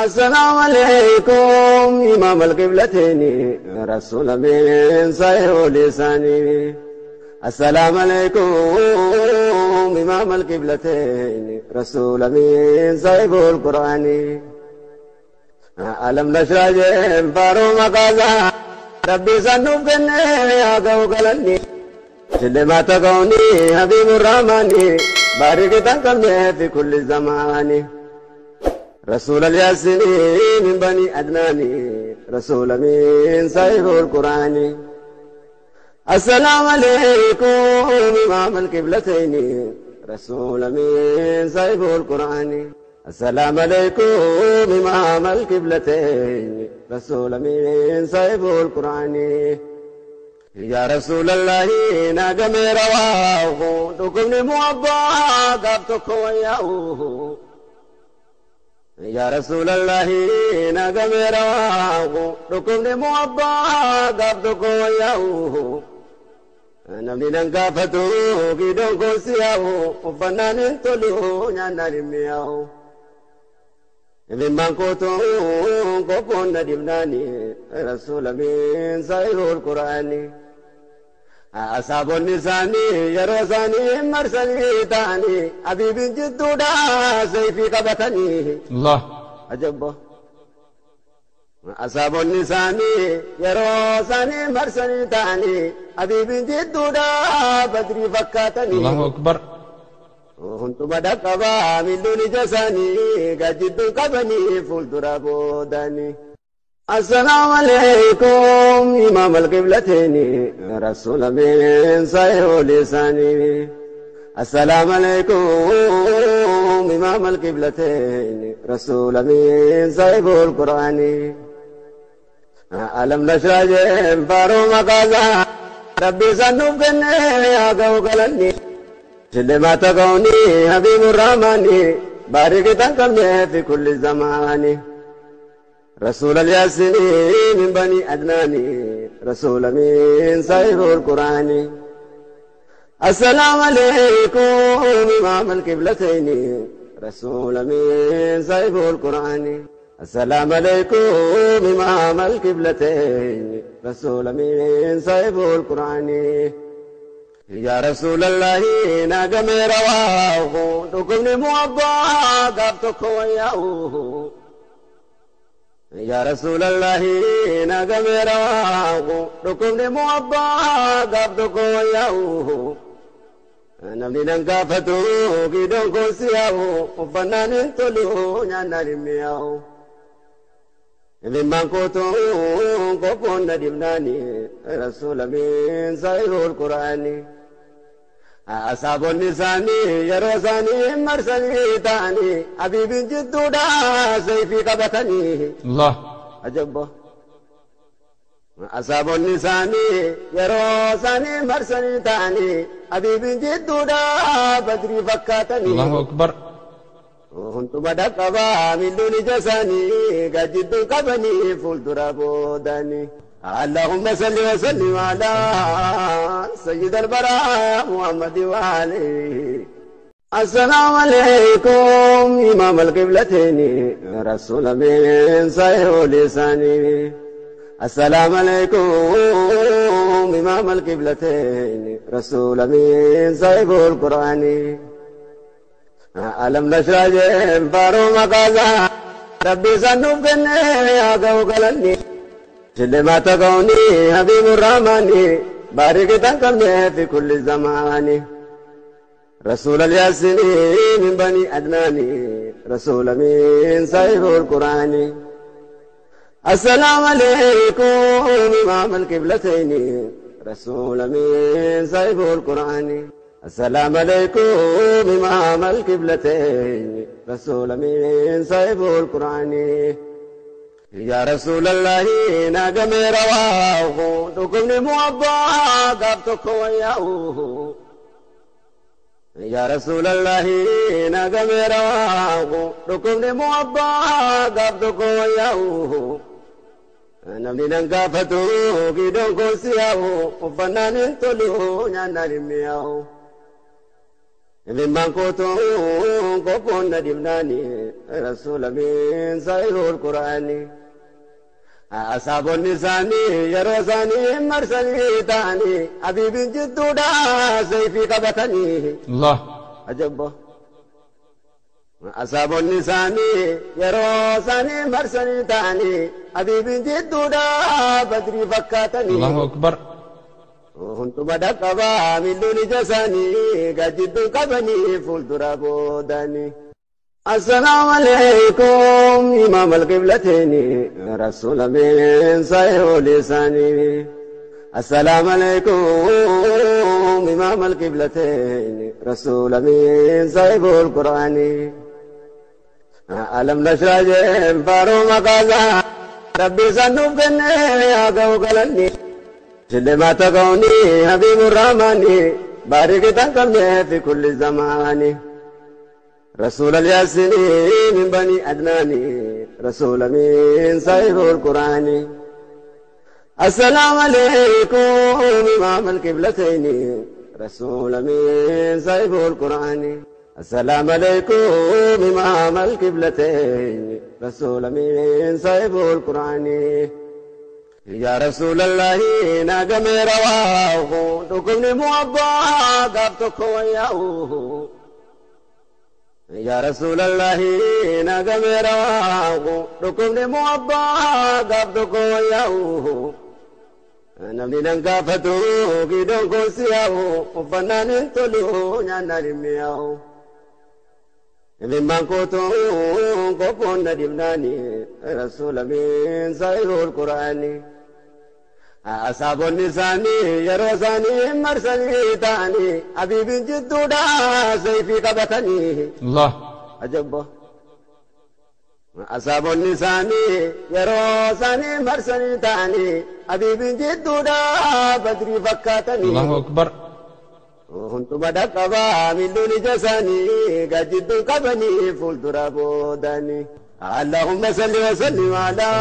السلام عليكم إمام القبلتين رسول من صحيح لساني. السلام عليكم إمام القبلتين رسول من صاحب القرآن. ألم نشرح فارو مقازا ربي سنوب يا قوقلني ما تقوني حبيب الرحمن بارك تنقلني في كل زمان. رسول الياسين من بني أدنان رسول من صاحب القرآن. السلام عليكم إمام القبلتين رسول من صاحب القرآن. السلام عليكم إمام القبلتين رسول من صاحب القرآن. يا رسول الله ناقم رواه دكني موبا قابتك وياه. يا رسول الله ناقم رواه دكني موبا قابتك وياه. Namni nan gaafatu gidoon koon siyaa'u uffannaan hin tolu nyaannaan hin mi'aawu. Ilmaan kootuun qophoon na dhibnaani rasuula min saahibul quraani. Asaabonni isaanii yeroo isaanii marsanii ta'anii habiibiin jidduudha seefii qabatanii. Allah. Ajabba. Asaabonni isaanii yeroo isaanii marsanii ta'anii habiibiin jidduudha badrii fakkaatanii. Allahu akbar. Hunduma dhaqqabaa miilluun ija isaanii gaajjidduu qabanii fuuldura boodanii. السلام عليكم إمام القبلتين رسول من صحيح لساني. السلام عليكم إمام القبلتين رسول من صاحب القرآن. ألم نشرح فارو مقازا ربي سنوب يا قوقلني ما تقوني حبيب الرحمن بارك تنقلني في كل زمان. رسول الياسين من بني أدنان رسول من صاحب القرآن. السلام عليكم إمام القبلتين رسول من صاحب القرآن. السلام عليكم إمام القبلتين رسول من صاحب القرآن. يا رسول الله ناقم رواه دكني موبا قابتك وياه. يا رسول الله ناقم رواه دكني موبا قابتك وياه. Namni nan gaafatu gidoon koon siyaa'u uffannaan hin tolu nyaannaan hin mi'aawu. Ilmaan kootuun qophoon na dhibnaani rasuula min saahibul quraani. Asaabonni isaanii yeroo isaanii marsanii ta'anii habiibiin jidduudha seefii qabatanii. Allah. Ajabba. Asaabonni isaanii yeroo isaanii marsanii ta'anii habiibiin jidduudha badrii fakkaatanii. Allahu akbar. Hunduma dhaqqabaa miilluun ija isaanii gaajjidduu qabanii fuuldura boodanii. اللهم صل وسلم على سيد البراء محمد وآله. السلام عليكم إمام القبلتين رسول من صحيح لساني. السلام عليكم إمام القبلتين رسول من صاحب القرآن. ألم نشرح فارو مقازا ربي سنوب يا قوقلني ما تقوني حبيب الرحمن بارك تنقلني في كل زمان. رسول الياسين من بني أدنان رسول من صاحب القرآن. السلام عليكم إمام القبلتين رسول من صاحب القرآن. السلام عليكم إمام القبلتين رسول من صاحب القرآن. يا رسول الله ناقم رواه دكني موبا قابتك وياه. يا رسول الله ناقم رواه دكني موبا قابتك وياه. Namni nan gaafatu gidoon koon siyaa'u uffannaan hin tolu nyaannaan hin mi'aawu. Imimmaan kootuun qophoon na dhibnaani rasuula min saahibul quraani. Asaabonni isaanii yeroo isaanii marsanii ta'anii habiibiin jidduudha sayfii qabatanii. Allah. Ajabba. Asaabonni isaanii yeroo isaanii marsanii ta'anii habiibiin jidduudha badrii fakkaatanii. Allahu akbar. Hunduma dhaqqabaa miilluun ija isaanii gaajjidduu qabanii fuuldura boodanii. Assalaamu alaikum imaam alqiblateeni rasuula min saahibul isaanii. Assalaamu alaikum imaam alqiblateeni rasuula min saahibul quraanii. Alam nashrah jeen faaruu maqaasaa rabbi isaan nuuf kennee haa ga'u galanni. شلما تقوني حبيب الرحمن بارك تنقمني في كل زمان رسول الياسين من بني أدنان رسول من صاحب القرآن. السلام عليكم إمام القبلتين رسول من صاحب القرآن. السلام عليكم إمام القبلتين رسول من صاحب القرآن. يا رسول الله ناقم رواه دكني موضع قابتك وياه. يا رسول الله ناقم رواه دكني موضع قابتك وياه. Namni nan gaafatu gidoon koo siyaa'u uffannaan hin tolu nyaannaan hin mi'aawu. Imimmaan kootuun qophoon na dhibnaani rasuula min saahibul quraani. Asaabonni isaanii yeroo isaanii marsanii ta'anii habiibiin jidduudha sayfii qabatanii. Allah. Ajabba. Asaabonni isaanii yeroo isaanii marsanii ta'anii habiibiin jidduudha badrii fakkaatanii. Allahu akbar. Hunduma dhaqqabaa miilluun ija isaanii gaajjidduu qabanii fuuldura boodanii. Allahumma salli wa sallim ala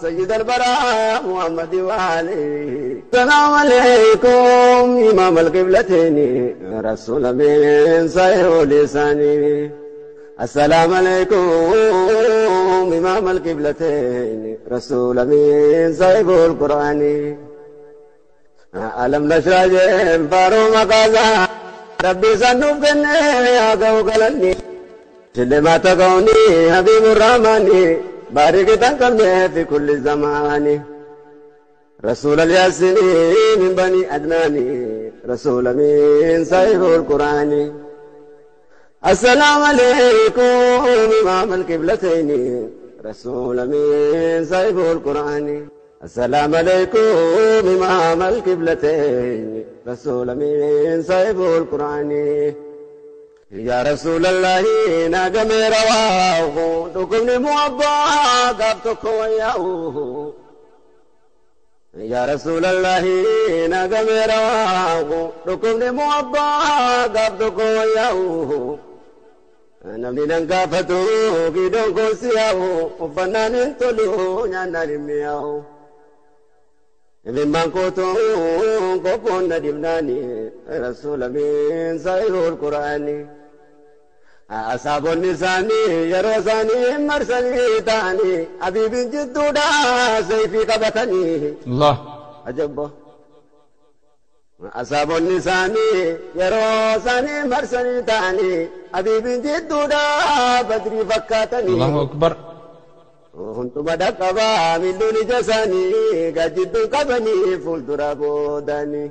sayyid al-baraa Muhammad wa alihi. Salaamu alaykum imaam al-qiblatayni rasuula min saahibul isaanii. السلام عليكم إمام القبلتين رسول من صاحب القرآن. ألم نشرح فارو مقازا ربي سنوف كني يا قوقلني شلما تقوني حبيب الرحمن بارك تنقمني في كل زمان رسول الياسين من بني أدنان رسول من صاحب القرآن. السلام عليكم إمام القبلتين رسول من صاحب القرآن. السلام عليكم إمام القبلتين رسول من صاحب القرآن. يا رسول الله ناقم رواه دكني موضع قابتك وياه. يا رسول الله ناقم رواه دكني موضع قابتك وياه. Namni nan gaafatu gidoon koo siyaa'u uffannaan hin tolu nyaannaan hin mi'aawu. Imimmaan kootuun qophoon na dhibnaani rasuula min saahibul quraani. Asaabonni isaanii yeroo isaanii marsanii ta'anii habiibiin jidduudha sayfii qabatanii. Allah. Ajabba. Asaabonni isaanii yeroo isaanii marsanii ta'anii habiibiin jidduudha badrii fakkaatanii. Allahu akbar. Hunduma dhaqqabaa miilluun ija isaanii gaajjidduu qabanii fuuldura boodanii.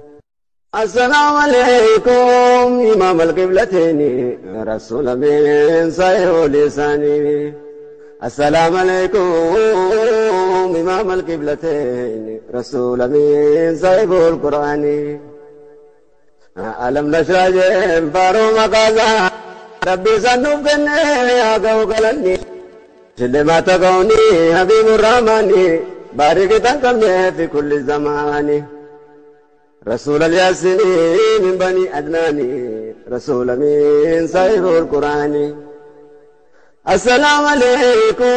Assalaamu alaykum imaam alqiblatayni rasuula min saahibul isaanii. Assalaamu alaykum imaam alqiblatayni rasuula min saahibul quraani. ألم نشرح فارو مقازا ربي سنوف كني يا قوقلني شلما تقوني حبيب الرحمن بارك تنقمني في كل زمان رسول الياسين من بني أدنان رسول من صاحب القرآن. السلام عليكم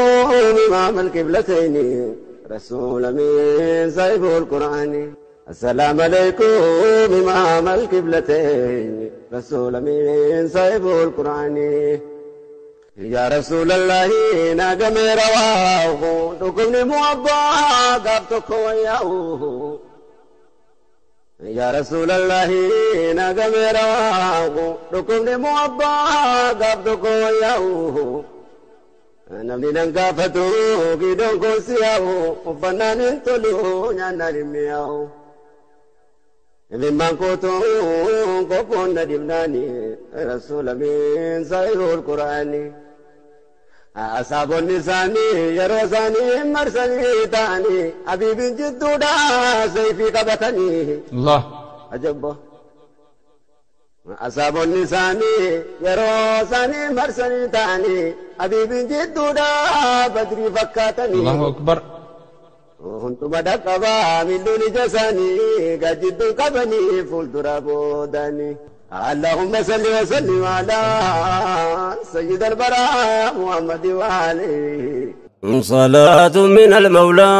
إمام القبلتين رسول من صاحب القرآن. السلام عليكم إمام القبلتين رسول من صاحب القرآن يا رسول الله ناقم رواه تكون موضع قابتك وياه يا رسول الله ناقم رواه تكون موضع قابتك وياه namni nan gaafatu gidoon kun siyaa'u uffannaan hin tolu nyaannaan hin mi'aawu. Ilmaan kootuun qophoon na dibnaani rasuula min saayirul quraani. Asaabonni isaanii yeroo isaanii marsanii ta'anii habiibiin jidduudha sayfii qabatanii. Allah. Ajabba. Asaabonni isaanii yeroo isaanii marsanii ta'anii habiibiin jidduudha badrii fakkaatanii. Allahu akbar. Hunduma dhaqqabaa miilluun ija isaanii gajidduu qabanii fuuldura boodanii. اللهم صل وسلم على سيد البراء محمد وآله. صلاة من المولى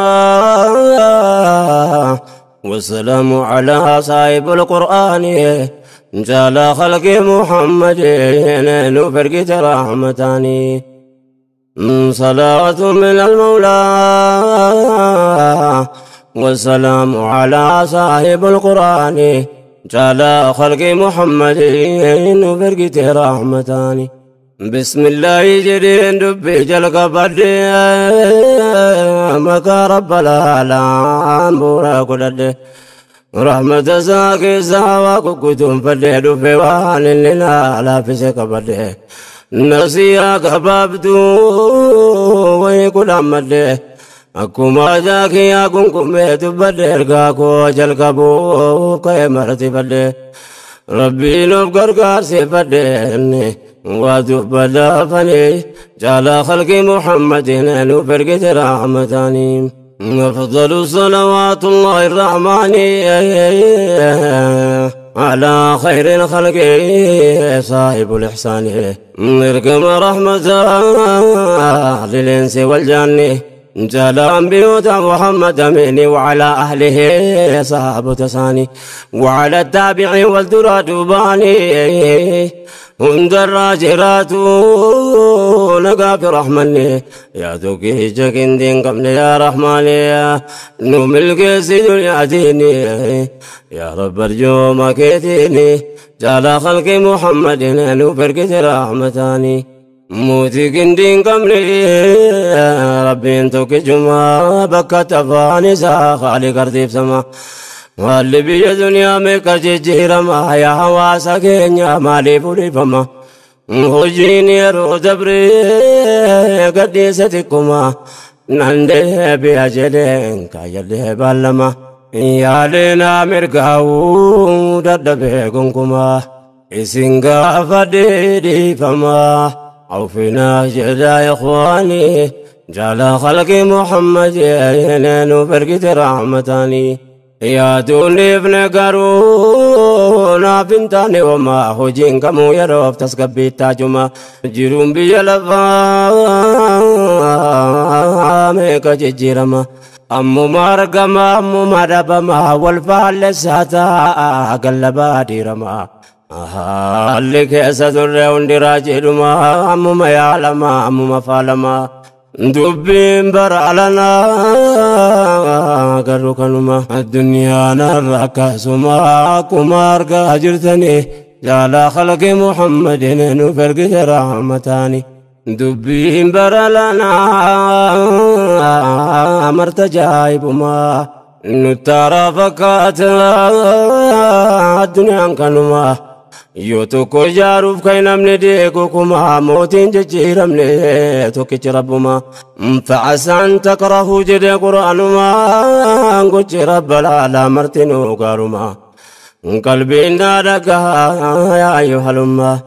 والسلام على صاحب القرآن جعل خلق محمد نفرقت رحمتاني. صلاة من المولى والسلام على صاحب القرآن جعل خلق محمد نفرقت رحمتاني. بسم الله جرين دبي جلق بدي مكا رب العالم بورا كدد رحمة ساكي ساواك كتم فدي دفي وان لنا لا في سكبدي نسيا كبابتو ويكل أمدي أكما ذاكي أكون كميت بدي رقاكو جلقبو كيمرتي بدي ربي نبقر قارسي بدي وادو فني جعل خلق محمد نفرقت رحمتاني. أفضل صلوات الله الرحمن على خير الخلق صاحب الإحسان اركم رحمة للإنس والجن جعل بيوت محمد مني وعلى أهله صاحب تساني وعلى التابع والدرات باني هند الراجرات لقى في رحمني يا ذوقي جاكين قبل يا رحمن يا نوم القيس دنيا ديني يا رب ارجو ما كيتيني جعل خلق محمد نفرقت رحمتاني. موتي كندين قبلي ربي انتوك جمع بكا تفاني ساخالي قرتي سما واللي بيا دنيا ميكا جيجيرما يا حواسا كينيا مالي فولي فما هجيني رو دبري قديستكما نندي بيا جدين كايدي بالما يا لنا مرقاو ددبي كنكما إسنغا فديدي فما عوفنا جدا يا إخواني جعل خلق محمد نفرقت رحمتاني. يا دوني ابن قارونا بنتاني وما هجين كمو يروف تسقبي تاجما جيرون بيلفا ميكا جيرما أمو مارقما أمو ماربما والفال ساتا قلبا ديرما اللي كيسة الرون دراجرما أمو ما يعلما أمو ما فالما دبين برعلنا قرقنما الدنيا نرك سما كمار قاجرتني جعل خلق محمد نفرق رحمتاني. دبين برعلنا مرتجايب ما نترى فكات الدنيا كنما يوتوكو جاروف كاين امني ديكوكما موتين ججيرمني توكي ربما فعسى أن تكرهوا جد قرآن ما قلت رب لا مرتنو قارما قلبي نادك يا أيها الأمة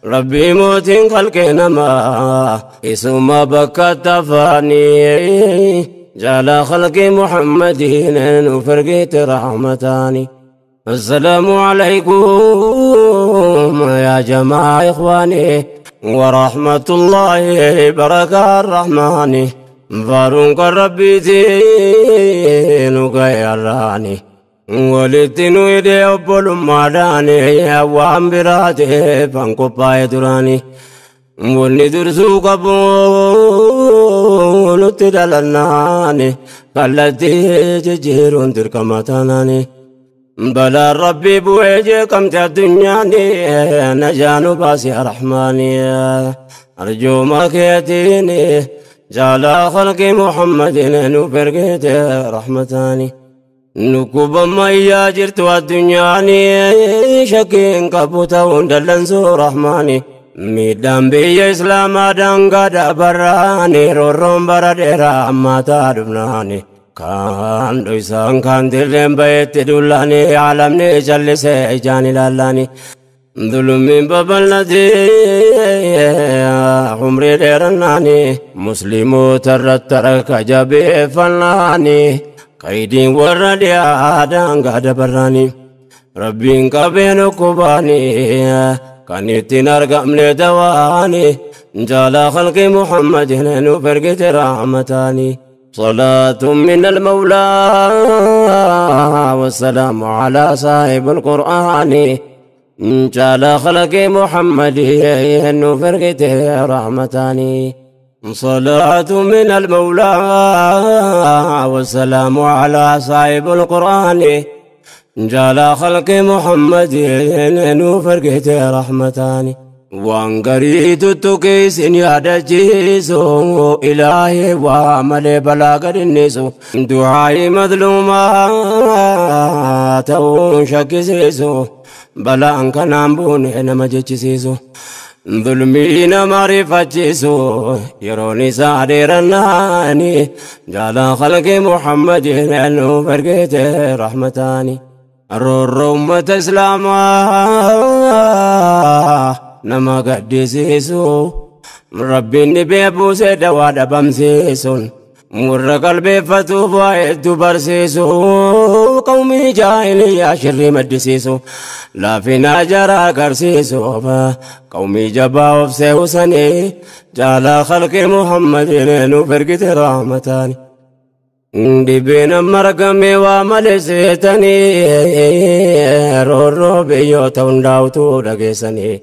ربي موتين خلقنا ما اسم بكى تفاني جعل خلق محمد وفرقت رحمتاني. السلام عليكم يا جماعة إخواني ورحمة الله بركة الرحمن فارونك ربي دينك يا راني Walitti nu hidhee obbolummaadhaani waan biraatiif han qophaa'e duraani. Wanni dursuu qabu nutti dhalannaani kallattii jijjiiruun dirqama taanaani. Balaan Rabbii bu'ee jeeqamte addunyaani najaa nu baasi yaa Rahmaani. Arjooma keetiini jaalaa khalqi Muhammadin nuuf ergite rahmataani. Dhukkuba ammayyaa jirtu addunyaani shakkiin qabu ta'uun dallansuu Rahmaani. Miidhaan biyya Islaamaa daangaa dabarraani roorroon bara dheeraa ammaataa dhufnaani. Kaan dhoysaan kaan dirreen bahetti dullaani alamni callisee ijaan ilaallaani. Dhulummiin babal'atee umrii dheerannaani musliimoota irratti harka jabeeffannaani. Qaydiin warra dhiyaa daangaa dabarraani. Rabbiin qabeen dhukkubaani kan ittiin argamne dawaani jaalaa khalqi Muhammadin nuuf ergite rahmataani. صلاة من المولى والسلام على صاحب القرآن جعل خلق محمد nuuf ergite rahmataani. صلاة من المولى والسلام على صاحب القرآن جعل خلق محمد nuuf ergite rahmataani. Waan garii tuttuqiisin yaadachiisu ilaahee waa malee balaa gadinnisu du'aa'ii madluumaa ta'uun shakkisiisu balaan kanaan buune nama jechisiisu. Dhulmii nama rifachiisu yeroon isaa dheerannaani jaalaa khalqi Muhammadin nuuf ergite rahmataani. Roorroo uummata Islaamaa nama gaddisiisu Rabbiin dhibee buusee dawaa dhabamsiisuun warra qalbeeffatuuf waa hedduu barsiisu qawmii jaahiliyyaa shirrii maddisiisu laafina jara agarsiisu qawmii jabaa of seewsanii jaalaa khalqi Muhammadin nuuf ergite rahmataani. Dhibeen amma argame waa malee seetanii roorroo biyyoota hundaa'utu dhageessanii.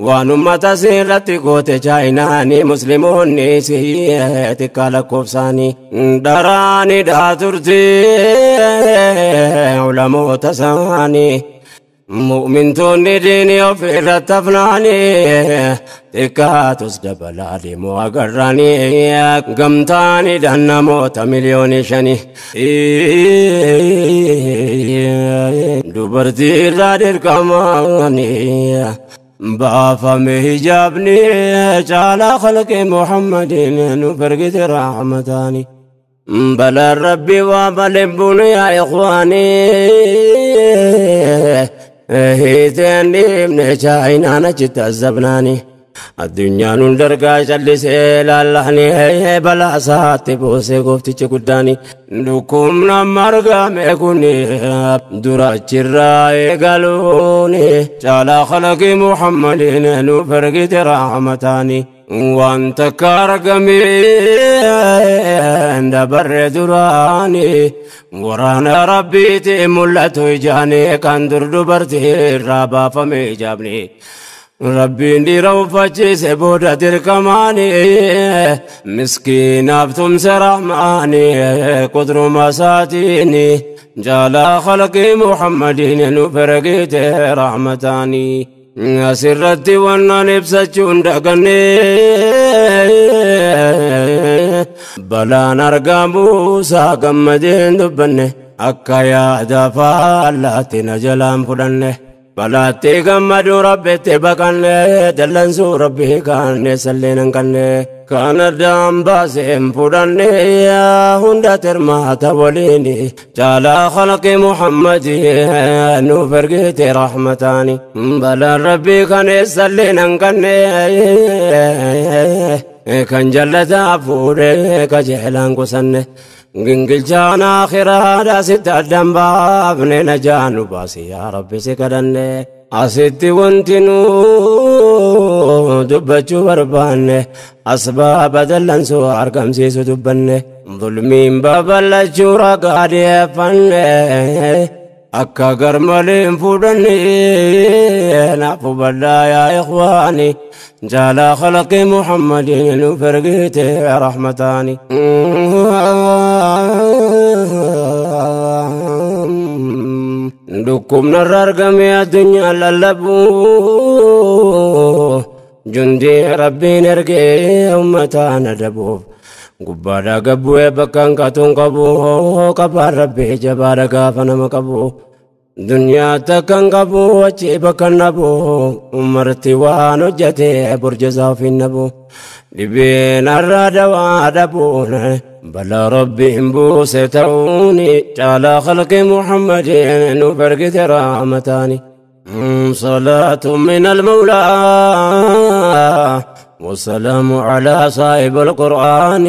Waan ummata irratti goote chaayinaani musliimoonni si xiqqaa lakkoofsaanii daraani dhaa turte ulamoota isaanii mu'mintoonni diinii of irratti hafnaanii xiqqaatus dabalaa deemuu agarraanii gamtaanii dhaan namoota 5 miliyoonii dubartii irraa dirqamaanii baafame hijaabni caalaa khalqi Muhammadin nuuf ergite rahmataani. Balaan Rabbii waa malee buune yaa ikhwaanii hiiteen dhiibne chaayinaan achitti azabnaani. Addunyaan hundargaa callisee laallahanii balaa isaatti buusee gooftichi guddaani. Dhukkubni amma argame kuni dura achirraa eegaluuni caalaa khalaqi Muhammadin nuuf ergite rahmataani. Waan takka argameen dabarre duraani waraana Rabbiiti mul'atu ijaani kan dur dubartii irraa baafame hijaabni. Rabbiin dhiira uffachiise booda dirqamaani miskiinaaf tumse rahmaani qudruma isaatiini jaalaa khalqi Muhammadiin nuuf ergite rahmataani. Asirratti wannan ibsachuun daganne balaan argamuusaa gammadeen dubbanne akka yaada faallaatti na jalaan fudhanne. Balaatti gammaduu Rabbitti baqanne dallansuu Rabbii kaanne salleen hanqanne kan addaan baaseen fudhanne hunda tirmaata waliin caalaa khalqi Muhammadi nuuf ergite rahmataani. Balaan Rabbii kaneessalleen hanqanne kan jallataa fuudhee qajeelaan qusanne. Gingilchaan akhiraadha sitti addan baafne najaa nu baasi yaa Rabbi si kadhanne. Asitti wanti nu dubbachuu barbaanne asbaaba dallansuu argamsiisu dubbanne. Zulmiin babal'achuu ragaa dhiyeeffanne. Akka garmaleen fudhannee naaf hubadhaa yaa ikhwaani jaalaa khalaqii Muhammadiin nuuf ergite rahmataani. Dhukkubnarra argame addunyaa lallabu jundii rabbiin ergee ummataan adabuuf. Gubbaadhaa gabbu'ee bakka hanqatuun qabu qabaan rabbii jabaadha gaafa nama qabu dunyaa takka hin qabu achi bakka hin dhabu umarti waan hojjete burjasaa ofiin dhabu dhibeen har'a dawaa dhabuun balaa rabbiin buuse ta'uun caalaa khalqi Muhammadiin nuuf ergite rahmataani. صلاة من المولى والسلام على صاحب القرآن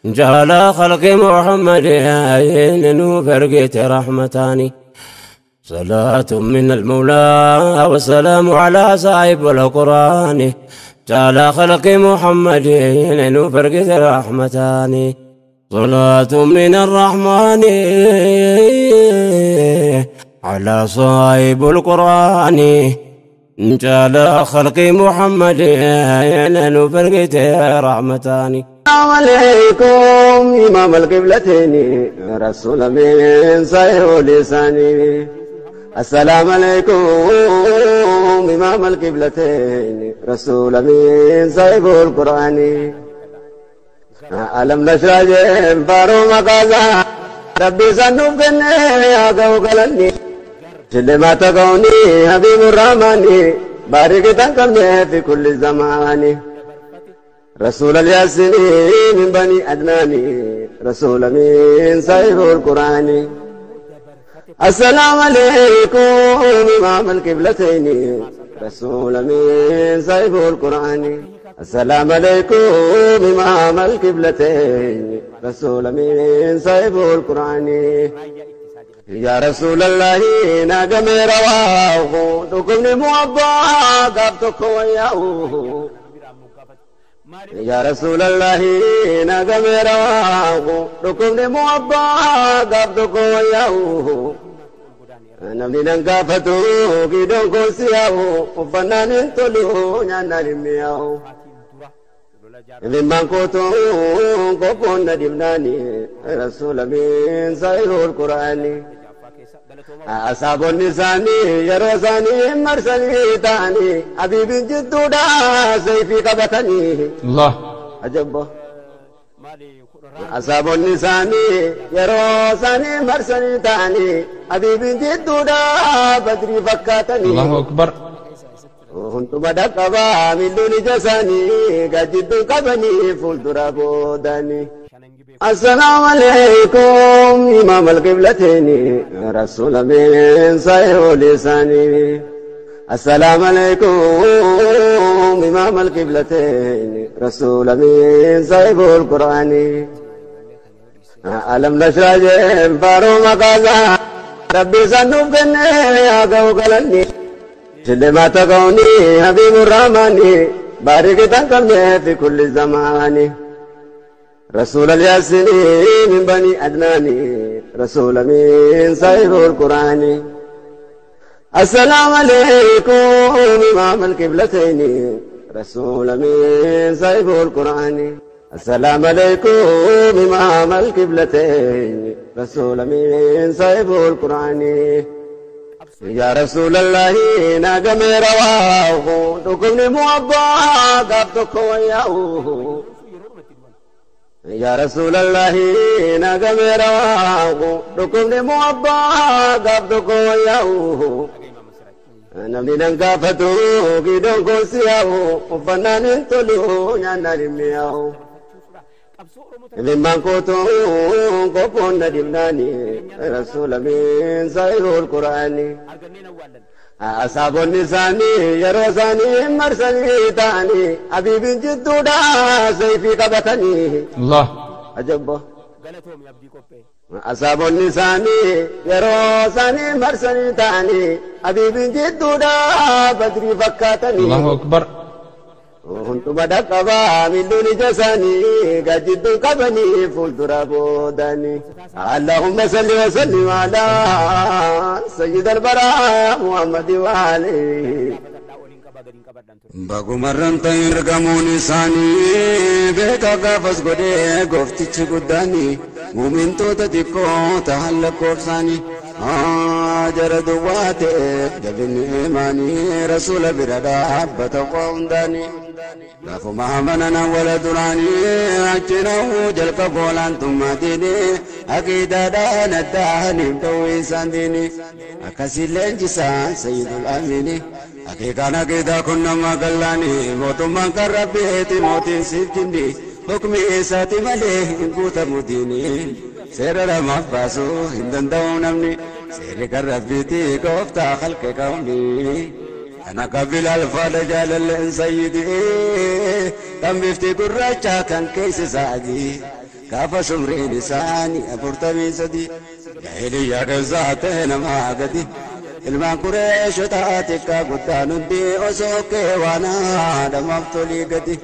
جعل خلق محمد فرقت رحمتان صلاة من المولى والسلام على صاحب القرآن جعل خلق محمد فرقت رحمتان صلاة من الرحمن على صاحب القرآن جعل خلق محمد فرقت رحمتان. السلام عليكم إمام القبلتين رسول من صحيح لساني. السلام عليكم إمام القبلتين رسول من صحيح القرآن. ألم نشرح فارو مقازا ربي سنوب يا قوقلني لما تقوني حبيب الرحمن بارك تنقلني في كل زمان. رسول الياسين من بني أدنان رسول من صاحب القرآن. السلام عليكم إمام القبلتين رسول من صاحب القرآن. السلام عليكم إمام القبلتين رسول من صاحب القرآن. يا رسول الله ناقم رواه تكون موضع قابتك وياه. يا رسول الله ناقم رواه تكون موضع قابتك وياه. Namni nan gaafatu gidoon koo siyaa'u uffannaan hin tolu nyaannaan hin mi'aawu. Ilmaan kootu qophoon na dibnaani rasuula min saayirul quraani. Asaabonni isaanii yeroo isaanii marsanii ta'anii habiibiin jidduudha sayfii qabatanii. Allah. Ajabba. Asaabonni isaanii yeroo isaanii marsanii ta'anii habiibiin jidduudha badrii fakkaatanii. Allahu Akbar. Hunduma dhaqqabaa miilluun ija isaanii gaajjidduu qabanii fuuldura boodanii. السلام عليكم إمام القبلتين رسول من صحيح لساني. السلام عليكم إمام القبلتين رسول من صاحب القرآن. ألم نشرح فارو مقازا ربي سنوب يا قوقلني لما تقوني حبيب الرحمن بارك تنقلني في كل زمان. رسول الياسين من بني أدنان رسول من صاحب القرآن. السلام عليكم إمام القبلتين رسول من صاحب القرآن. السلام عليكم إمام القبلتين رسول من صاحب القرآن. يا رسول الله ناقم رواه تكون موضع قابتك وياه. يا رسول الله ناقم رواه تكون موضع قابتك وياه. Namni nan gaafatu gidoon koo siyaa'u uffannaan hin tolu nyaannaan hin mi'aawu. Ilmaan kootu qophoon na dibnaani rasuula min saayirul quraani. Asaabonni isaanii yeroo isaanii marsanii ta'anii habiibiin jidduudha sayfii qabatanii. Allah. Ajabba. Asaabonni isaanii yeroo isaanii marsanii ta'anii habiibiin jidduudha badrii fakkaatanii. Allahu Akbar. Hunduma dhaqqabaa miilluun ija isaanii gaajjidduu qabanii fuuldura boodanii. Allahumma salli wa sallim ala sayyidal baraa Muhammadi wa alihi. Bagumarran ta'in ergamuun isaanii beekaa gaafas godhee gooftichi guddaanii muumintoota xiqqoo ta'an lakkoofsaanii jara duwwaa ta'e jabinni imaanii rasuula bira dhaabbata hundaanii gaafuma amanan awwala duraanii achinahuu jalqaba olaantummaa diinii aqiidaadhaan addaaniif ta'uu isaan diinii akkasii leenjisaan sayyidul amiinii. Haqiiqaan aqiidaa kun nama gallaanii mootummaan kan rabbiiti mootiin siif jindi hukmi isaati malee hin guutamu diinii seera lamaaf baasuu hin danda'u namni seerri kan rabbiiti gooftaa halqe qawmi. Kan akka Bilaal faadha jaalalleen sayyidii kan bifti gurraacha kan keessi isaati gaafa sumriin isaanii 43 jaahiliyyaa keessaa ta'e namaa gadi. Ilmaan Qureeshotaa xiqqaa guddaan hundi osoo kee waan haadhamaaf tolii gadi.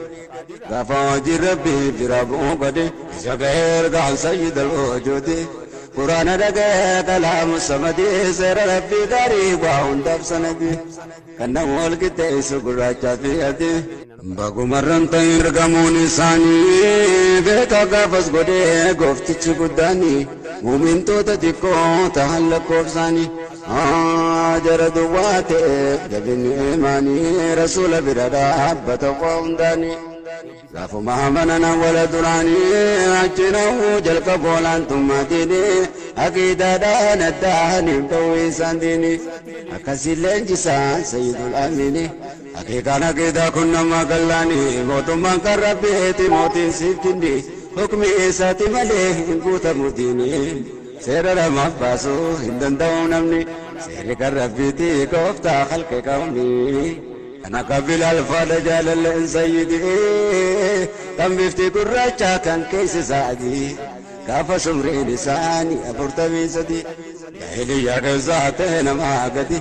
Gaafa hojii rabbii bira bu'uu gadi isa ga'ee ergaan sayyidal wujuudi. Quraana dhaga'ee kalaamu samadii seera rabbii gaarii waa hundaaf sanadi. Kan nama wal qixxeessu gurraachaa fi adii. Bagumarran ta'in ergamuun isaanii beekaa gaafas godhee gooftichi guddaanii muumintoota xiqqoo ta'an lakkoofsaanii. Jara duwwaa ta'e jabinni imaanii rasuula bira dhaabbata hundaanii gaafuma amanan awwala duraanii achinahuu jalqaba olaantummaa diinii aqiidaadhaan addaaniif ta'uu isaan diinii akkasii leenjisaan sayyidul amiinii haqiiqaan aqiidaa kun nama gallaanii mootummaan kan rabbiiti mootiin siif jindi hukmi isaati malee hin guutamu diinii. Seera lamaaf baasuu hin danda'u namni seerri kan rabbiiti gooftaa halqe qawmi. Kan akka Bilaal faadha jaalalleen sayyidii kan bifti gurraacha kan keessi isaati gaafa sumriin isaanii 43 jaahiliyyaa keessaa ta'e namaa gadi.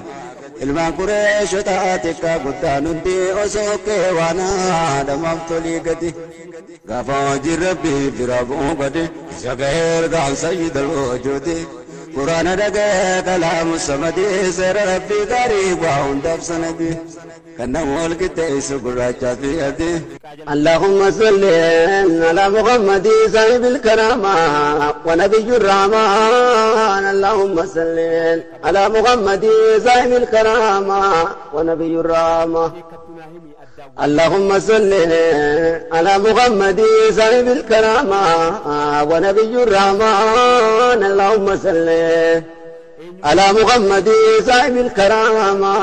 Ilmaan Qureeshotaa xiqqaa guddaan hundi osoo kee waan haadhamaaf tolii gadi. Gaafa hojii rabbii bira bu'uu gadi isa ga'ee ergaan sayyidal wujuudi. Quraana dhaga'ee kalaamu samadii seera rabbii gaarii waa hundaaf sanadi. Kan nama wal qixxeessu gurraachaa fi adii. Allahumma salli ala Muhammadi saahibil karaama wa nabiyyu rahmaan. Allahumma salli ala Muhammadi saahibil karaama wa nabiyyu rahmaan. اللهم صل على محمد صاحب الكرامة ونبي الرحمن. اللهم صل على محمد صاحب الكرامة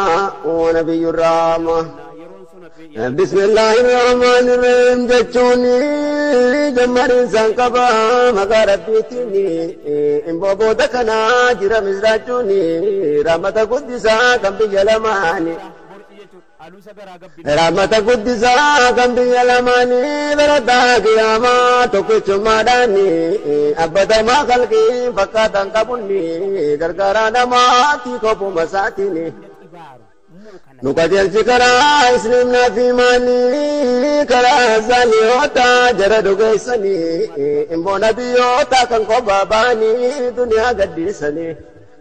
ونبي الرحمة. بسم الله الرحمن الرحيم. جتوني جمر سنقبا مغاربتني إن بابو دكنا جرى مزراجوني رحمة قدسا كم بيلماني رحمة قدسا كم بيلماني بردا قياما توكي أبدا ما خلقي فقاتا قبني غرغرانا ما تيكوبو مساتني نقدر كرا اسلمنا في ماني كرا زاليوتا جرد غيسني امبو نبيوتا كان قباباني دنيا قديسني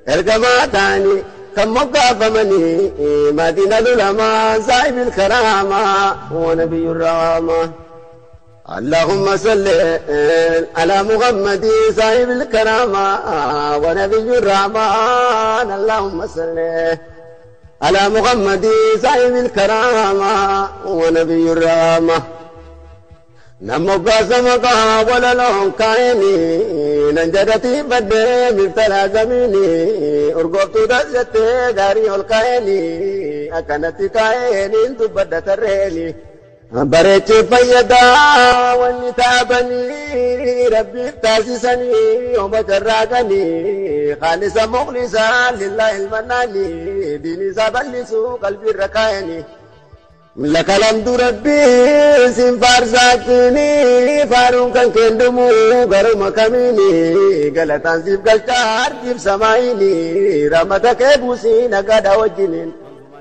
ارقما تاني كم مقافمني مدينة العلماء صاحب الكرامة ونبي الرحمة. اللهم صل على محمد صاحب الكرامة ونبي الرحمن. اللهم صل على محمد صاحب الكرامة ونبي الرحمة. نمو سمقا ولا لهم كايني ننجدتي بدي مفتلا زميني أرقبت دجتي داري الكايني أكنتي كايني انتو بدت الريني بريتي فيدا واني تابني ربي تاسسني ومتراغني خالصا مخلصا لله المناني ديني سابلسو قلبي الركايني لك الحمد ربي سنفار ساكني فارون كان كندمو غرم كميني غلطان سيف قلتار جيب سمايني رحمتك بوسي نقاد وجنين.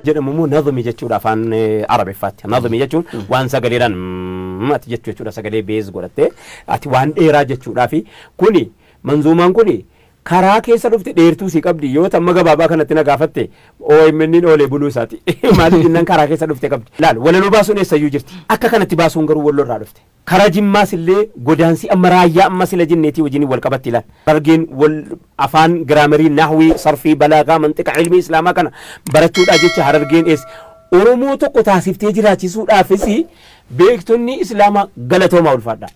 Jedhamu immoo nazmi jechuudha afaan Arabeffaatti. Nazmi jechuun waan sagaleedhaan ati jechuu jechuudha, sagalee beez godhattee ati waan dheeraa jechuudhaa. Fi kuni manzuumaan kuni karaa keessa dhufte dheertuu si qabdi. Yoo tamma gabaabaa kanatti na gaafatte, OMN oolee buluu isaati. Maaliif jennaan, karaa keessa dhufte qabdi. Laal, walaloo baasuun eessayyuu jirti. Akka kanatti baasuun garuu Walloo irraa dhufte. Karaa Jimmaas illee godaansi amma raayyaa amma sila jinneetii wajjin wal qabatti ilaal. Harargeen wal afaan giraamarii, nahwii, sarfii, balaagaa, manxiqa, ilmii islaamaa kana barachuudhaa jecha Harargeen eessa. Oromoo tokko taasiftee jiraachisuudhaafis beektonni islaamaa galatoomaa, ulfaadha.